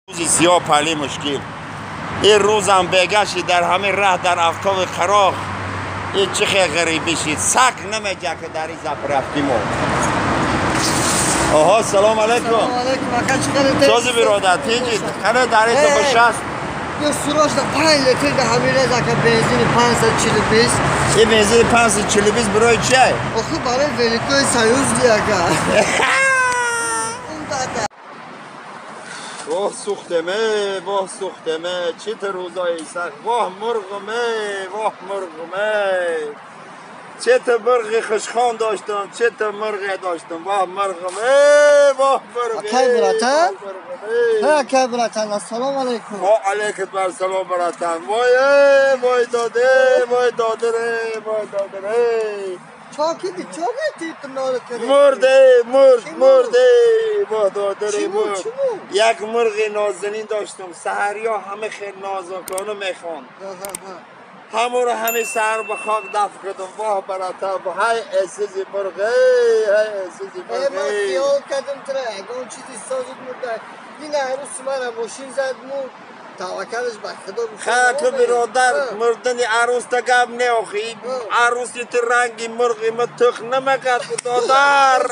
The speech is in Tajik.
Рӯзи сиёҳ пали мушкил. Ин рӯзам бегаши дар ҳамин раҳ дар афтоби қароқ. Ин чӣ хел ғарибӣ шид. Сак намеҷа ки дар ин заправки мо. Оҳо, салом алейкум. Салом алейкум, ака, чӣ кардед? Сози биродар, тинҷи. Қане дар ин Э, бошаст. Ё сурочно 5 литр да ҳамин рез, ака, бензини 542. Ин бензини 542 барои чӣ? Охи барои Великой Союз ди, ака. Он дада. Воҳ сӯхтеме, воҳ сӯхтеме, чӣ ту рӯзои сахт. Воҳ мурғуме, воҳ мурғуме. Чӣ ту мурғи хушхон доштам, чӣ ту мурғе доштам. Воҳ мурғуме, воҳ мурғе. Акай, братан? Воҳ мурғуме. Ҳа, ака, братан, ассалому алейкум. Ва алейкум ассалом, братан. Вой, э, вой доде, вой додере, вой додере. Чо киди, чо гуфти ту ноле кардӣ? Мурде, мурд, Чӣ мурд? Мурде, воҳ додере, Чӣ мурд, мурд. Чӣ мурд? Як мурғи нозанин доштам. Саҳарё ҳама хел нозукона мехонд. Ҳа, ҳа, ҳа. Ҳамонро ҳамин саҳар ба хок дафн кардам. Воҳ, братан, ҳай эсизи мурғе, ҳай эсизи Э, ман мурғе. хиёл кардам тура, ягон чизи созуд мурда. Ин арӯси мана мошин зад, мурд. Таваккалаш ба Худо гуфт. Ха, ту биродар, мурдани арӯста гап не охи. Ҳа. Арӯси ту ранги мурғи ма тух намакард, додар.